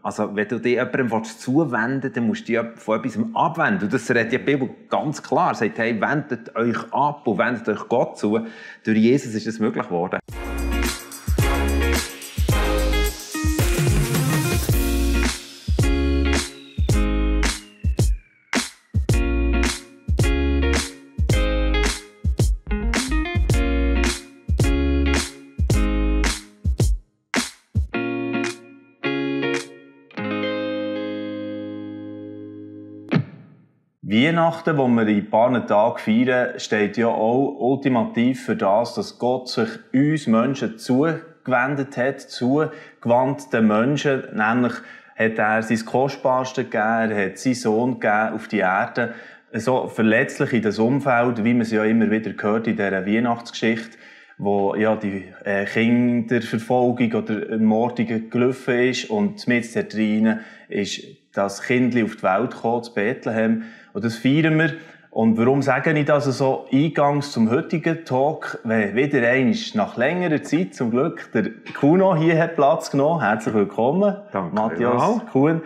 Also, wenn du dich jemandem zuwenden willst, dann musst du dich von etwas abwenden. Und das redet ja die Bibel ganz klar. Sie sagt, hey, wendet euch ab und wendet euch Gott zu. Durch Jesus ist das möglich geworden. Weihnachten, das wir in ein paar Tagen feiern, steht ja auch ultimativ für das, dass Gott sich uns Menschen zugewendet hat, zugewandt den Menschen. Nämlich hat er sein Kostbarste gegeben, er hat seinen Sohn gegeben auf die Erde. So verletzlich in das Umfeld, wie man es ja immer wieder hört in dieser Weihnachtsgeschichte, wo ja die Kinderverfolgung oder Ermordung gelaufen ist und mit da drinnen ist das Kindli auf die Welt gekommen, zu Bethlehem. Und das feiern wir. Und warum sage ich das so eingangs zum heutigen Talk? Wenn wieder einmal nach längerer Zeit zum Glück der Kuno hier hat Platz genommen. Herzlich willkommen. Danke. Matthias Kuhn,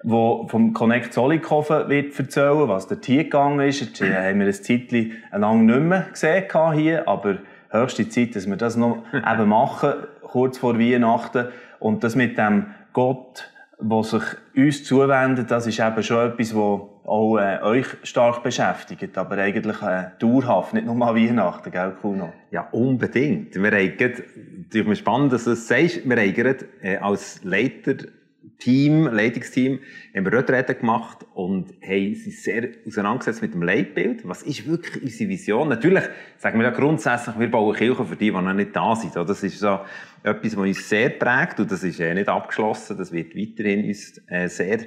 der vom Connect Zollikofen wird erzählen, was dort hier gegangen ist. Jetzt haben wir ein Zeitchen lang nicht mehr gesehen hier, aber höchste Zeit, dass wir das noch eben machen, kurz vor Weihnachten. Und das mit dem Gott, der sich uns zuwendet, das ist eben schon etwas, was auch euch stark beschäftigt, aber eigentlich dauerhaft, nicht nur an Weihnachten, gell, Kuno? Ja, unbedingt. Wir haben gerade, es ist spannend, dass du das sagst, wir haben gerade als Leitungsteam, haben wir Retreten gemacht und haben uns sehr auseinandergesetzt mit dem Leitbild. Was ist wirklich unsere Vision? Natürlich sagen wir ja grundsätzlich, wir bauen Kirchen für die noch nicht da sind. Das ist so etwas, was uns sehr prägt und das ist nicht abgeschlossen. Das wird weiterhin uns sehr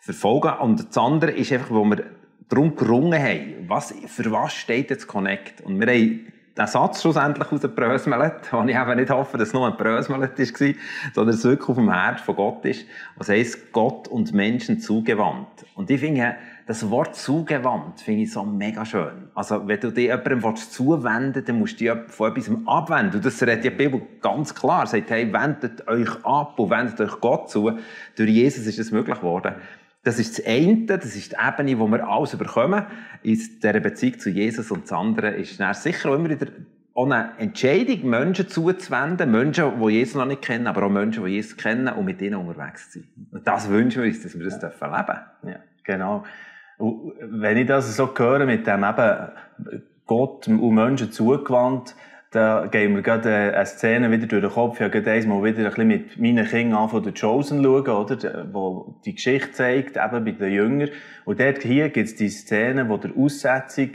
verfolgen. Und das andere ist einfach, wo wir darum gerungen haben, für was steht jetzt Connect? Und wir haben den Satz schlussendlich rausgebröselt, wo ich eben nicht hoffe, dass es nur ein Brösmelt war, sondern dass es wirklich auf dem Herz von Gott ist. Was heisst, Gott und Menschen zugewandt. Und ich finde, das Wort zugewandt finde ich so mega schön. Also, wenn du dich jemandem zuwenden willst, dann musst du dich von etwas abwenden. Und das redet die Bibel ganz klar. Sie sagt, hey, wendet euch ab und wendet euch Gott zu. Durch Jesus ist das möglich geworden. Das ist das eine, das ist die Ebene, wo wir alles bekommen, in dieser Beziehung zu Jesus. Und das andere ist dann sicher auch immer wieder eine Entscheidung, Menschen zuzuwenden, Menschen, die Jesus noch nicht kennen, aber auch Menschen, die Jesus kennen und mit ihnen unterwegs sind. Und das wünschen wir uns, dass wir das leben dürfen. Ja, genau. Und wenn ich das so höre mit dem eben Gott und Menschen zugewandt, da gehen wir gerade eine Szene wieder durch den Kopf. Ich habe gerade einmal wieder ein bisschen mit meinen Kindern an von The Chosen schauen, oder? Wo die Geschichte zeigt, eben bei den Jüngern. Und dort hier gibt es die Szene, wo der Aussetzung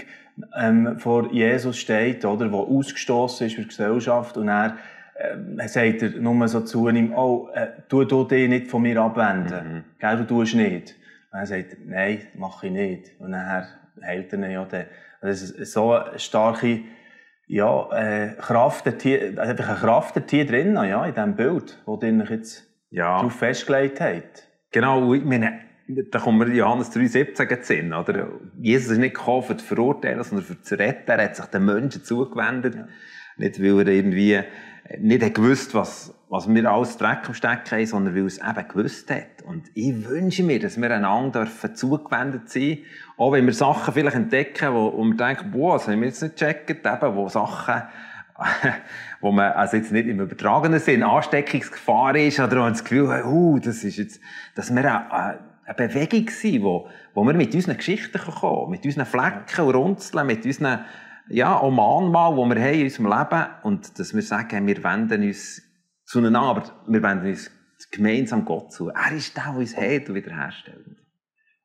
vor Jesus steht, oder? Wo ausgestoßen ist für die Gesellschaft. Und er sagt er nur so zu ihm, tu dich nicht von mir abwenden. Gell, du tust nicht. Und er sagt, nein, mache ich nicht. Und dann heilt er ihn ja dann. Das ist so eine starke Kraft, einfach eine Kraft hier drin, ja, in diesem Bild, das ihr euch jetzt darauf festgelegt habt. Genau, ich meine, da kommen wir Johannes 3,17 Sinn, oder? Jesus ist nicht gekommen, um zu verurteilen, sondern um zu retten. Er hat sich den Menschen zugewendet. Ja. Nicht, weil er irgendwie nicht gewusst was wir alles Dreck am Stecken haben, sondern weil er es eben gewusst hat. Und ich wünsche mir, dass wir einander zugewendet sein dürfen. Auch wenn wir Sachen vielleicht entdecken, wo wir denken, boah, das haben wir jetzt nicht gecheckt, eben, wo Sachen, wo man, also jetzt nicht im übertragenen Sinn Ansteckungsgefahr ist, oder man das Gefühl hat, das ist jetzt, dass wir eine Bewegung sind, wo wir mit unseren Geschichten kommen, mit unseren Flecken und Runzeln, mit unseren, auch Mahnmal, die wir haben in unserem Leben, und dass wir sagen, wir wenden uns zueinander, aber wir wenden uns gemeinsam Gott zu. Er ist der uns hält und wiederherstellt.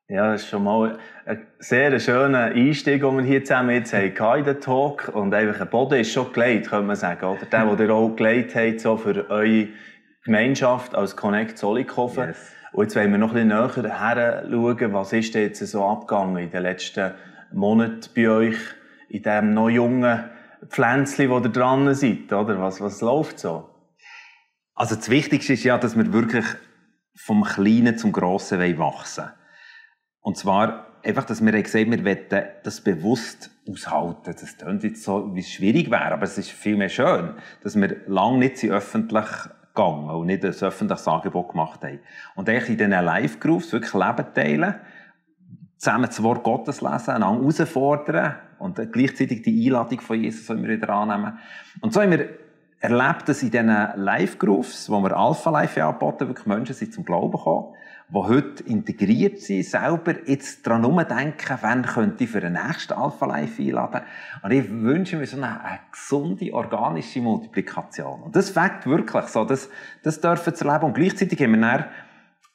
Ja, das ist schon mal ein sehr schöner Einstieg, den wir hier zusammen jetzt hatten in den Talk. Und einfach ein Boden ist schon gelegt, könnte man sagen. Oder der, den ihr auch gelegt habt, so für eure Gemeinschaft als Connect Zollikofen. Yes. Und jetzt wollen wir noch ein bisschen näher hinschauen, was ist denn jetzt so abgegangen in den letzten Monaten bei euch, in diesem noch jungen Pflänzchen, wo ihr dran seid, oder? Was läuft so? Also das Wichtigste ist ja, dass wir wirklich vom Kleinen zum Grossen wachsen wollen. Und zwar einfach, dass wir gesagt haben, wir wollen das bewusst aushalten. Das klingt jetzt so, wie es schwierig wäre, aber es ist vielmehr schön, dass wir lange nicht öffentlich gegangen und nicht ein öffentliches Angebot gemacht haben. Und eigentlich in diesen Live-Groups wirklich Leben teilen, zusammen das Wort Gottes lesen, einander herausfordern und gleichzeitig die Einladung von Jesus immer wieder annehmen. Und so haben wir erlebt, dass in diesen Live-Groups, wo wir Alpha Life angeboten, wirklich Menschen sind zum Glauben gekommen, die heute integriert sind, selber jetzt daran umdenken, wann könnte ich für den nächsten Alpha Life einladen. Und ich wünsche mir so eine gesunde, organische Multiplikation. Und das fängt wirklich so, das dürfen zu erleben. Und gleichzeitig haben wir dann,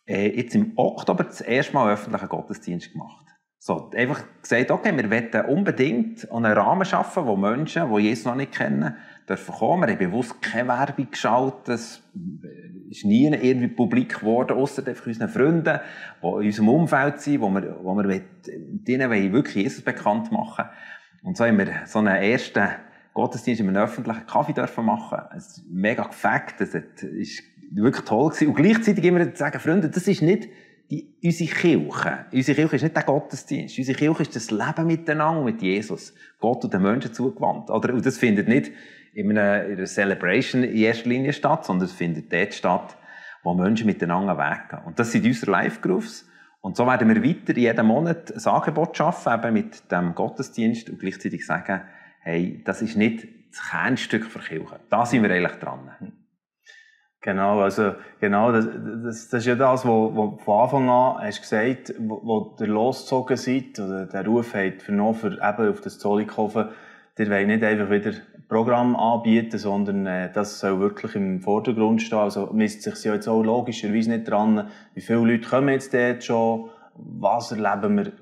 jetzt im Oktober das erste Mal öffentlichen Gottesdienst gemacht. So, einfach gesagt, okay, wir wollen unbedingt einen Rahmen schaffen, wo Menschen, die Jesus noch nicht kennen, dürfen kommen. Wir haben bewusst keine Werbung geschaltet. Das ist nie irgendwie publik geworden, ausser einfach unseren Freunden, die in unserem Umfeld sind, wo wir denen wirklich Jesus bekannt machen. Und so haben wir so einen ersten Gottesdienst in einem öffentlichen Kaffee dürfen machen. Es ist mega gefällt. Das ist wirklich toll gewesen. Und gleichzeitig immer zu sagen, Freunde, das ist nicht unsere Kirche. Unsere Kirche ist nicht der Gottesdienst. Unsere Kirche ist das Leben miteinander mit Jesus. Gott und den Menschen zugewandt. Und das findet nicht in einer Celebration in erster Linie statt, sondern es findet dort statt, wo Menschen miteinander weggehen. Und das sind unsere Live-Groups. Und so werden wir weiter jeden Monat ein Angebot schaffen, eben mit dem Gottesdienst und gleichzeitig sagen, hey, das ist nicht das Kernstück für Kirche. Da sind wir eigentlich dran. Genau, das ist ja das, wo von Anfang an hast gesagt, wo der losgezogen seid, oder der Ruf habt vernommen, für eben auf das Zollikofen, ihr wollt nicht einfach wieder Programm anbieten, sondern das soll wirklich im Vordergrund stehen. Also misst sich ja jetzt auch logischerweise nicht dran, wie viele Leute kommen jetzt dort schon, was erleben wir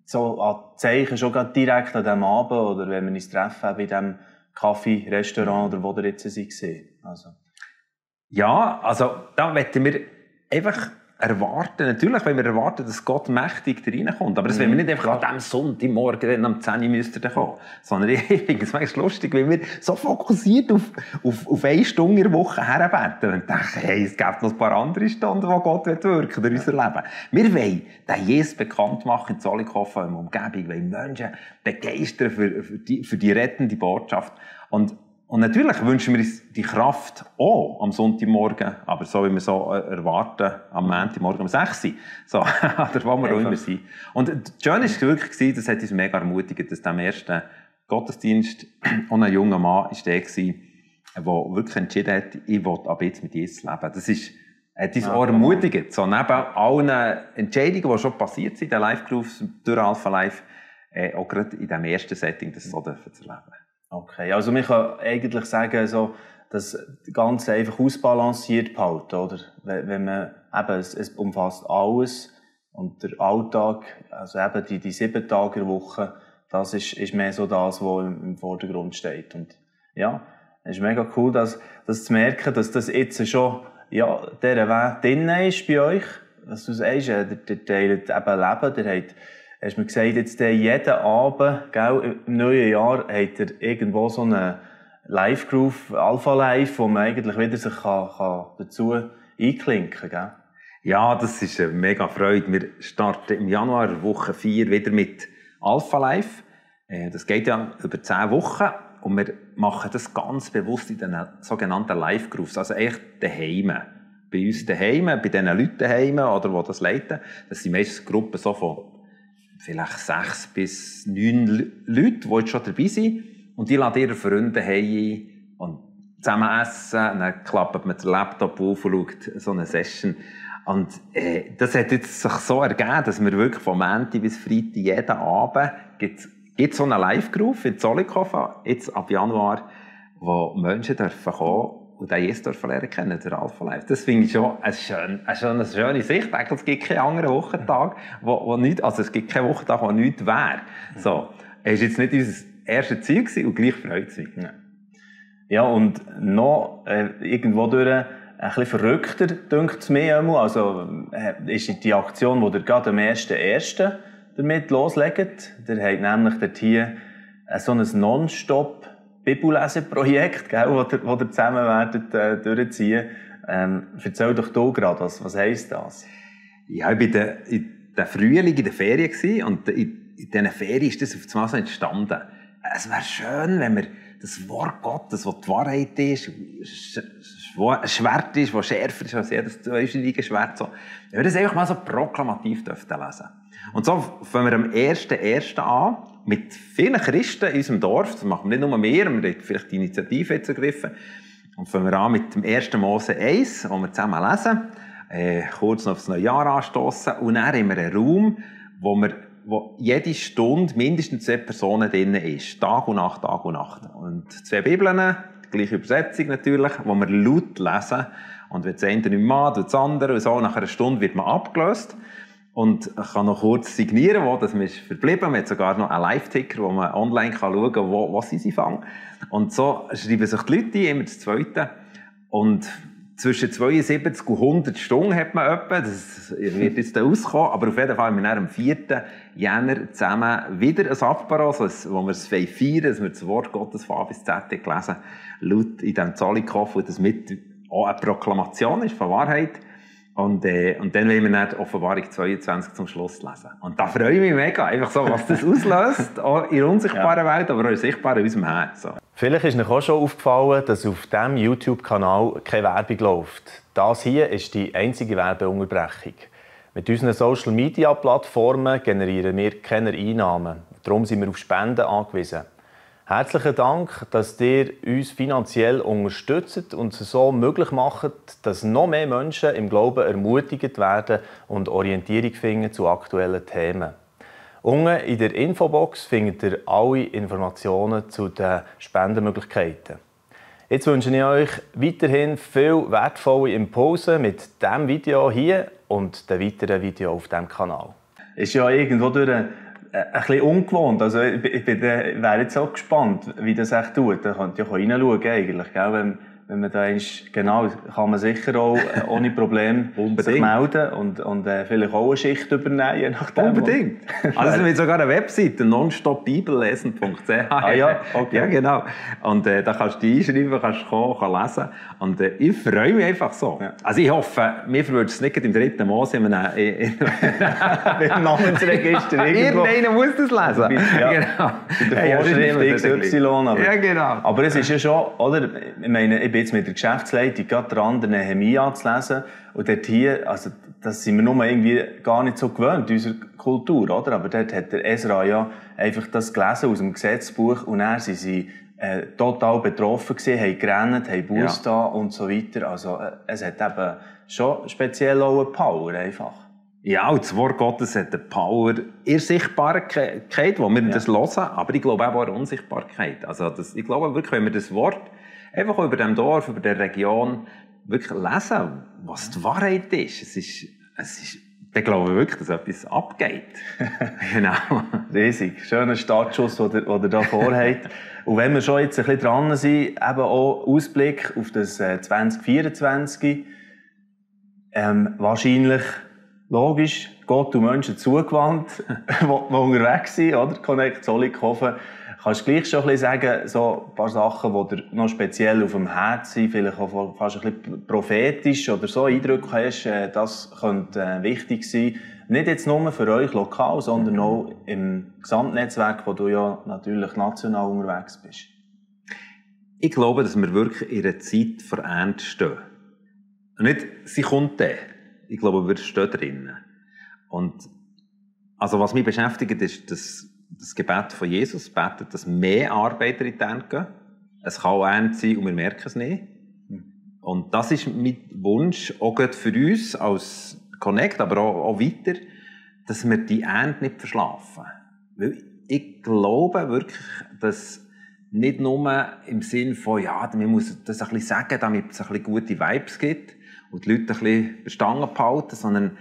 so an Zeichen schon gerade direkt an diesem Abend, oder wenn wir uns treffen, eben in diesem Kaffee, Restaurant, oder wo ihr jetzt seid. Also. Ja, also da wollen wir einfach erwarten. Natürlich wollen wir erwarten, dass Gott mächtig da reinkommt. Aber das wollen wir nicht einfach an diesem Sonntagmorgen am 10 Uhr müsste kommen. Sondern ich finde es manchmal lustig, wenn wir so fokussiert auf 1 Stunde in der Woche herbeten und denken, hey, es gibt noch ein paar andere Stunden, wo Gott wirken in unser Leben. Wir wollen den Jesus bekannt machen in Zollikofen, in der Umgebung, wir wollen Menschen begeistern für die rettende Botschaft. Und natürlich wünschen wir uns die Kraft auch am Sonntagmorgen, aber so wie wir so erwarten, am Montagmorgen um 6 Uhr. So, oder wo wir auch immer sind. Und das Schöne war wirklich, das hat uns mega ermutigt, dass am ersten Gottesdienst auch ein junger Mann war der wirklich entschieden hat, ich will ab jetzt mit Jesus leben. Das hat uns auch ermutigt. So, neben allen Entscheidungen, die schon passiert sind, in den Live-Groups durch Alpha Life, auch gerade in diesem ersten Setting, das so zu erleben. Okay, also man kann eigentlich sagen, so, das Ganze einfach ausbalanciert behalten, oder? Wenn man eben, es umfasst alles und der Alltag, also eben die 7 Tage in der Woche, das ist mehr so das, was im Vordergrund steht. Und ja, es ist mega cool, das zu merken, dass das jetzt schon, ja, dieser Weg drin ist bei euch. Dass du sagst, ihr teilt eben Leben, hast du mir gesagt, jetzt jeden Abend, gell, im neuen Jahr, habt ihr irgendwo so eine Live-Groove, Alpha Live, wo man eigentlich wieder sich dazu einklinken kann, gell? Ja, das ist eine mega Freude. Wir starten im Januar, Woche 4, wieder mit Alpha Live. Das geht ja über 10 Wochen. Und wir machen das ganz bewusst in den sogenannten Live-Grooves. Also echt daheim. Bei uns daheim, bei diesen Leuten daheim, oder die das leiten. Das sind meistens Gruppen so von vielleicht 6 bis 9 Leute, die jetzt schon dabei sind. Und die laden ihre Freunde heim und zusammen essen. Dann klappt man den Laptop auf und schaut so eine Session. Und das hat jetzt sich so ergeben, dass wir wirklich von Montag bis Freitag jeden Abend gibt so einen Live-Groove in Zollikofen, jetzt ab Januar, wo Menschen dürfen kommen und den Jesus dürfen lernen kennen, der Alpha Life. Das finde ich schon eine schöne Sicht. Es gibt keinen anderen Wochentag, wo nichts, also es gibt keinen Wochentag, wo nichts wäre. So. Es war jetzt nicht unser erstes Ziel gewesen, und gleich freut es mich. Ja, und noch irgendwo durch ein bisschen verrückter, dünkt es mir einmal. Also, ist die Aktion, die ihr gerade am 1.1. damit loslegt. Ihr habt nämlich dort hier so ein Non-Stop Bibelleseprojekt, das ihr zusammen werdet, durchziehen. Erzähl doch du gerade, was heisst das? Ja, ich war in der Frühling in der Ferien gewesen, und in diesen Ferien ist das auf einmal so entstanden. Es wäre schön, wenn wir das Wort Gottes, das die Wahrheit ist, ein Schwert ist, das schärfer ist als jedes zweischneidige Schwert. So. Ich würde das einfach mal so proklamativ lesen. Und so fangen wir am 1.1. an, mit vielen Christen in unserem Dorf. Das machen wir nicht nur wir haben vielleicht die Initiative jetzt ergriffen. Und fangen wir an mit dem 1. Mose 1, wo wir zusammen lesen, kurz noch aufs neue Jahr anstossen. Und dann haben wir einen Raum, wo jede Stunde mindestens 2 Personen drin ist. Tag und Nacht, Tag und Nacht. Und 2 Bibeln, die gleiche Übersetzung natürlich, wo wir laut lesen. Und wenn das eine nicht mehr tut das andere. Und so nach einer Stunde wird man abgelöst. Und ich kann noch kurz signieren, wo das ist verblieben. Man hat sogar noch einen Live-Ticker, wo man online schauen kann, wo sie fangen. Und so schreiben sich die Leute ein, immer das Zweite. Und zwischen 72 und 100 Stunden hat man etwa. Das wird jetzt da rauskommen. Aber auf jeden Fall haben wir am 4. Jänner zusammen wieder ein Apero, wo wir es feiern, dass wir das Wort Gottes von A bis Z gelesen laut in diesem Zollikoff, und das mit auch eine Proklamation ist von Wahrheit. Und dann wollen wir dann Offenbarung 22 zum Schluss lesen. Und da freue ich mich mega, einfach so, was das auslöst, auch in der unsichtbaren Welt, aber auch in sichtbaren in unserem Herz. So. Vielleicht ist euch auch schon aufgefallen, dass auf diesem YouTube-Kanal keine Werbung läuft. Das hier ist die einzige Werbeunterbrechung. Mit unseren Social-Media-Plattformen generieren wir keine Einnahmen. Darum sind wir auf Spenden angewiesen. Herzlichen Dank, dass ihr uns finanziell unterstützt und es so möglich macht, dass noch mehr Menschen im Glauben ermutigt werden und Orientierung finden zu aktuellen Themen. Unten in der Infobox findet ihr alle Informationen zu den Spendenmöglichkeiten. Jetzt wünsche ich euch weiterhin viel wertvolle Impulse mit diesem Video hier und den weiteren Videos auf diesem Kanal. Ist ja irgendwo durch ein bisschen ungewohnt. Also ich wäre jetzt auch gespannt, wie das echt tut. Da könnt ihr ja reinschauen eigentlich, gell? Wenn man da ist, genau, kann man sicher auch ohne Probleme sich melden und vielleicht auch eine Schicht übernehmen, je nachdem. Unbedingt. Also es gibt sogar eine Webseite, nonstopbibellesen.ch. Ah ja, okay. Ja, genau. Und da kannst du dich einschreiben, kannst kommen, lesen. Und ich freue mich einfach so. Ja. Also ich hoffe, mir würde es nicht im 3. Mose im Namensregister irgendwo. Irgendeiner muss das lesen. Ja. Genau. Der Vorschrift XY. Ja, genau. Aber es ist ja schon, oder? Ich meine, ich bin jetzt mit der Geschäftsleitung gerade dran, den Nehemia zu lesen. Und dort hier, also, das sind wir nur irgendwie gar nicht so gewöhnt in unserer Kultur, oder? Aber dort hat der Esra ja einfach das gelesen aus dem Gesetzbuch und dann sind sie total betroffen gewesen, haben gerannt, haben Buß da und so weiter. Also, es hat eben schon speziell auch eine Power einfach. Ja, und das Wort Gottes hat eine Power in Sichtbarkeit, wo wir das hören, aber ich glaube auch in Unsichtbarkeit. Also ich glaube wirklich, wenn wir das Wort einfach über dem Dorf, über der Region wirklich lesen, was die Wahrheit ist, es ist, dann glaube ich wirklich, dass etwas abgeht. Genau. Riesig. Schöner Startschuss, den ihr da vorhabt. Und wenn wir schon jetzt ein bisschen dran sind, eben auch Ausblick auf das 2024, wahrscheinlich logisch, Gott und Menschen zugewandt, die unterwegs sind, oder? Connect Zollikofen. Kannst du gleich schon ein bisschen sagen, so ein paar Sachen, die dir noch speziell auf dem Herzen sind, vielleicht auch fast ein bisschen prophetisch oder so Eindrücke hast, das könnte wichtig sein. Nicht jetzt nur für euch lokal, sondern auch im Gesamtnetzwerk, wo du ja natürlich national unterwegs bist. Ich glaube, dass wir wirklich in einer Zeit vor Ernte stehen. Und nicht, sie kommt dann. Ich glaube, wir stehen drinnen. Und also was mich beschäftigt, ist das Gebet von Jesus, betet, dass mehr Arbeiter in die Ernte gehen. Es kann auch Ernte sein und wir merken es nicht. Und das ist mein Wunsch, auch für uns als Connect, aber auch weiter, dass wir die Ernte nicht verschlafen. Weil ich glaube wirklich, dass nicht nur im Sinn von, ja, man muss das ein bisschen sagen, damit es ein bisschen gute Vibes gibt und die Leute ein bisschen Stangen behalten, sondern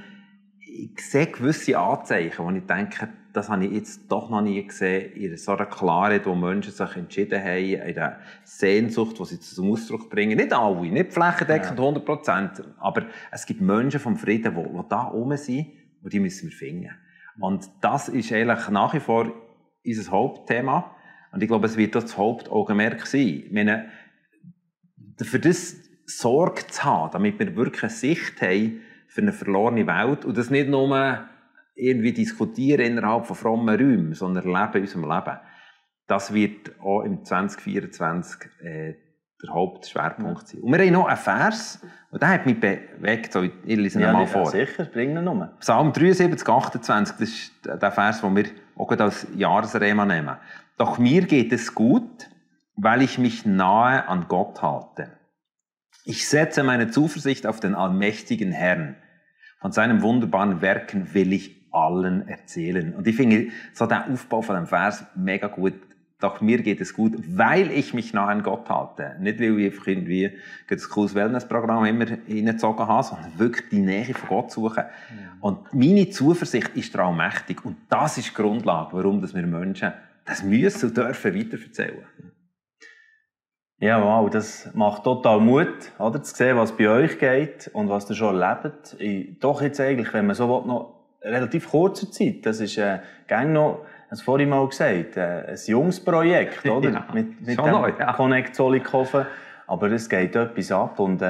ich sehe gewisse Anzeichen, wo ich denke, das habe ich jetzt doch noch nie gesehen, in so einer Klarheit, wo Menschen sich entschieden haben, in der Sehnsucht, die sie zum Ausdruck bringen. Nicht alle, nicht flächendeckend 100%, aber es gibt Menschen vom Frieden, die da oben sind, und die müssen wir finden. Und das ist eigentlich nach wie vor unser Hauptthema. Und ich glaube, es wird das Hauptaugenmerk sein. Ich meine, für das Sorge zu haben, damit wir wirklich eine Sicht haben für eine verlorene Welt und das nicht nur irgendwie diskutieren innerhalb von frommen Räumen, sondern leben in unserem Leben. Das wird auch im 2024 der Hauptschwerpunkt sein. Und wir haben noch einen Vers, und der hat mich bewegt, so, ich lese ihn mal vor. Ja, sicher, bring ihn nur. Psalm 73, 28, das ist der Vers, den wir auch gerade als Jahresrema nehmen. Doch mir geht es gut, weil ich mich nahe an Gott halte. Ich setze meine Zuversicht auf den allmächtigen Herrn. Von seinen wunderbaren Werken will ich allen erzählen. Und ich finde so den Aufbau von dem Vers mega gut. Doch mir geht es gut, weil ich mich nahe an Gott halte. Nicht, weil ich einfach irgendwie ein cooles Wellnessprogramm immer hineingezogen habe, sondern wirklich die Nähe von Gott suchen. Und meine Zuversicht ist daran mächtig. Und das ist die Grundlage, warum wir Menschen das müssen und dürfen weiterverzählen. Ja, wow, das macht total Mut, oder? Zu sehen, was bei euch geht und was ihr schon erlebt. Doch jetzt eigentlich, wenn man so will, noch relativ kurzer Zeit, das ist gang noch, das vorhin mal gesagt, ein junges Projekt, oder? Ja, mit dem neu, ja. Connect Zollikofen. Aber es geht etwas ab und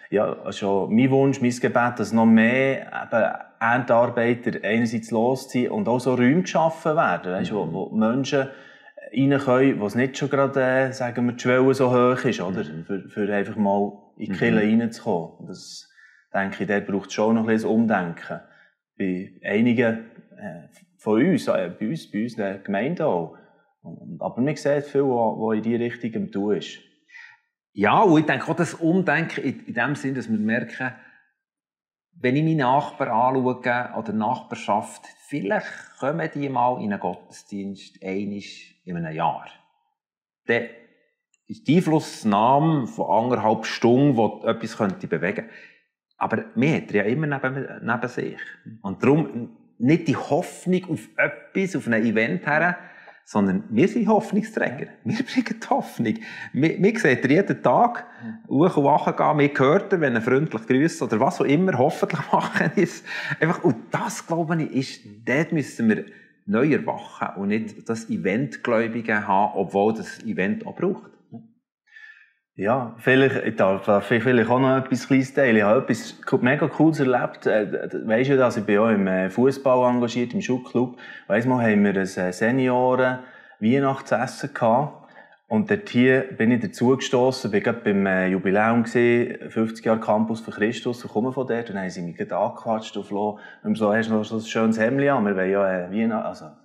ja, schon mein Wunsch, mein Gebet, dass noch mehr eben Erntearbeiter einerseits losziehen und auch so Räume geschaffen werden, weißt, wo Menschen rein können, wo es nicht schon gerade, sagen wir, die Schwelle so hoch ist, oder? Für einfach mal in die Kirche reinzukommen. Das, denke ich, dort braucht es schon noch ein bisschen Umdenken. Bei einigen von uns, bei uns in der Gemeinde auch. Aber man sieht viel, was in diese Richtung am Tun ist. Ja, und ich denke auch das Umdenken in dem Sinn, dass wir merken, wenn ich meinen Nachbarn anschaue oder Nachbarschaft, vielleicht kommen die mal in einen Gottesdienst einmal in einem Jahr. Dann ist die Einflussnahme von 1,5 Stunden, die etwas bewegen könnte. Aber wir hat ja immer neben sich. Und darum nicht die Hoffnung auf etwas, auf ein Event her, sondern wir sind Hoffnungsträger. Wir bringen die Hoffnung. Wir sehen jeden Tag hoch und wach gehen, wir hören, wenn er freundlich grüßt oder was auch immer, hoffentlich machen ist. Einfach, und das, glaube ich, ist, dort müssen wir neu erwachen und nicht das Eventgläubige haben, obwohl das Event auch braucht. Ja, vielleicht darf ich vielleicht auch noch etwas Kleines teilen. Ich habe etwas mega Cooles erlebt. Weisst du, dass ich bin auch im Fußball engagiert, im Schulclub. Weiss mal, haben wir ein Senioren-Weihnachtsessen gehabt. Und dort hier bin ich dazugestossen, bin gerade beim Jubiläum gewesen, 50 Jahre Campus für Christus, und komme von dort, und dann haben sie mich gerade angequatscht und so, so, hast du noch so ein schönes Hemdli an, wir wollen ja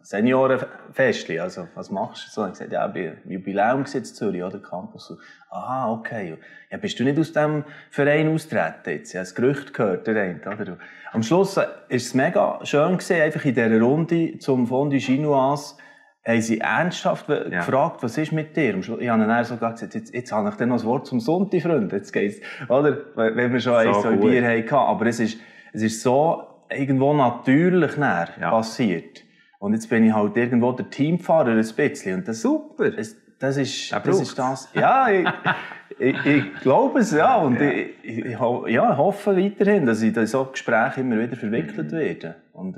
Seniorenfestli, also, was machst du? So, ich gesagt, ja, ich bin im Jubiläum gewesen in Zürich, oder, Campus. Ah, okay. Ja, bist du nicht aus dem Verein austreten jetzt? Ich habe das Gerücht gehört, der eine, oder? Am Schluss ist es mega schön gewesen, einfach in dieser Runde zum Fondue Chinoise, haben sie ernsthaft gefragt, was ist mit dir? Ich habe dann sogar gesagt, jetzt habe ich dann noch ein Wort zum Sonntag, Freund. Jetzt geht's, oder? Wenn wir schon so ein Bier hatten. Aber es ist so irgendwo natürlich passiert. Und jetzt bin ich halt irgendwo der Teamfahrer ein bisschen. Und das, super! Das ist das. Ja, ich glaube es, ja. Und ich hoffe weiterhin, dass ich in so Gespräche immer wieder verwickelt werde. Und,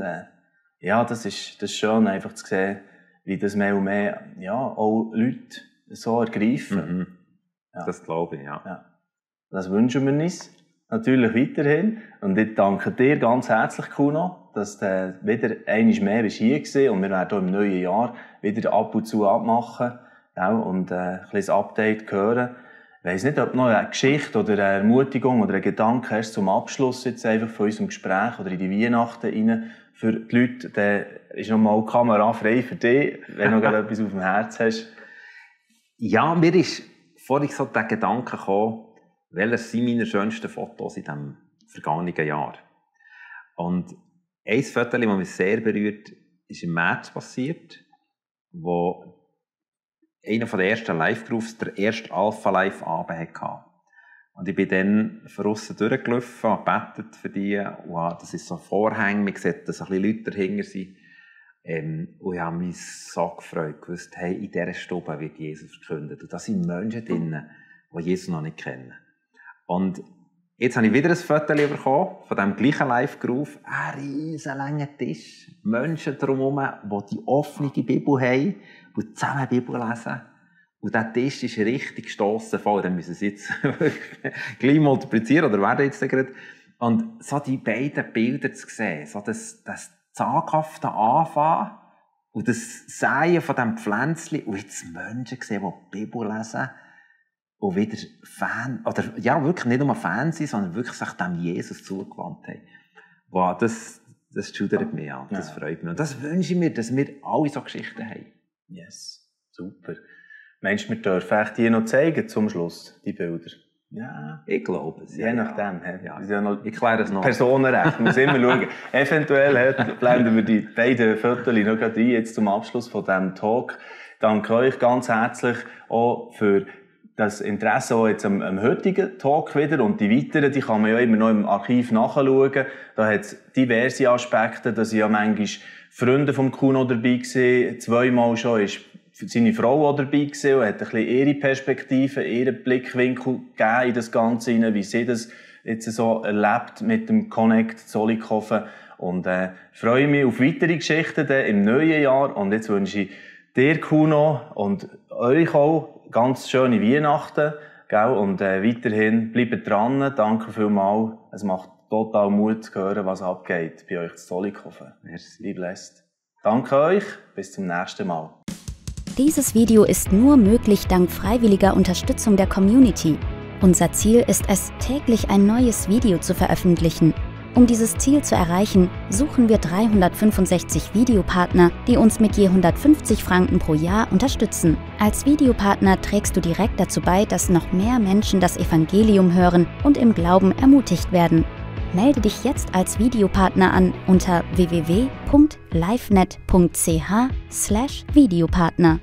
ja, das ist schön, einfach zu sehen, wie das mehr und mehr, ja, auch Leute so ergreifen. Ja. Das glaube ich, ja. Das wünschen wir uns natürlich weiterhin. Und ich danke dir ganz herzlich, Kuno, dass du wieder einmal mehr hier warst. Und wir werden auch im neuen Jahr wieder ab und zu abmachen, ja, und ein kleines Update hören. Ich weiss nicht, ob du noch eine Geschichte oder eine Ermutigung oder einen Gedanken hast zum Abschluss jetzt einfach von unserem Gespräch oder in die Weihnachten rein. Für die Leute, dann ist nochmal die Kamera frei für dich, wenn du gerade etwas auf dem Herz hast. Ja, mir ist vorhin so der Gedanke gekommen, welches sind meine schönsten Fotos in diesem vergangenen Jahr. Und ein Foto, das mich sehr berührt, ist im März passiert, wo einer der ersten Live-Groups der erste Alpha-Live-Abend hatte. Und ich bin dann von aussen durchgelaufen, habe gebetet für die, und das ist so ein Vorhang, man sieht, dass ein bisschen Leute dahinter sind. Und ich habe mich so gefreut, gewusst, hey, in dieser Stube wird Jesus verkündet. Und da sind Menschen drin, die Jesus noch nicht kennen. Und jetzt habe ich wieder ein Foto bekommen, von diesem gleichen Live-Groove. Ein riesen langer Tisch, Menschen drumherum, die die offene Bibel haben, die zusammen die Bibel lesen. Und dieser Tisch ist richtig gestossen voll. Dann müssen sie jetzt gleich multiplizieren oder werden jetzt gerade. Und so die beiden Bilder zu sehen, so das zaghafte Anfangen und das Säen von diesem Pflänzchen und jetzt Menschen sehen, die die Bibel lesen, und wieder Fan, oder ja, wirklich nicht nur Fan sind, sondern wirklich sich dem Jesus zugewandt haben. Wow, das schudert mich an, das freut mich. Und das wünsche ich mir, dass wir alle so Geschichten haben. Yes, super. Meinst du, wir dürfen echt die noch zeigen zum Schluss, die Bilder? Ja, ich glaube es. Je nachdem. Ja. Ja noch ich kläre es noch. Personenrecht, muss immer schauen. Eventuell blenden wir die beiden Fotos noch gerade ein, jetzt zum Abschluss von diesem Talk. Danke euch ganz herzlich auch für das Interesse auch jetzt am heutigen Talk wieder. Und die weiteren, die kann man ja immer noch im Archiv nachschauen. Da hat es diverse Aspekte. Da sind ja manchmal Freunde vom Kuno dabei gewesen. Zweimal schon ist seine Frau auch dabei gewesen und hat ein bisschen ihre Perspektive, ihren Blickwinkel gegeben in das Ganze hinein, wie sie das jetzt so erlebt mit dem Connect Zollikofen. Und freue mich auf weitere Geschichten im neuen Jahr. Und jetzt wünsche ich dir, Kuno, und euch auch ganz schöne Weihnachten. Gell? Und weiterhin bleibt dran. Danke vielmals. Es macht total Mut zu hören, was abgeht bei euch zu Zollikofen. Merci. Be blessed. Danke euch. Bis zum nächsten Mal. Dieses Video ist nur möglich dank freiwilliger Unterstützung der Community. Unser Ziel ist es, täglich ein neues Video zu veröffentlichen. Um dieses Ziel zu erreichen, suchen wir 365 Videopartner, die uns mit je 150 Franken pro Jahr unterstützen. Als Videopartner trägst du direkt dazu bei, dass noch mehr Menschen das Evangelium hören und im Glauben ermutigt werden. Melde dich jetzt als Videopartner an unter www.livenet.ch/Videopartner.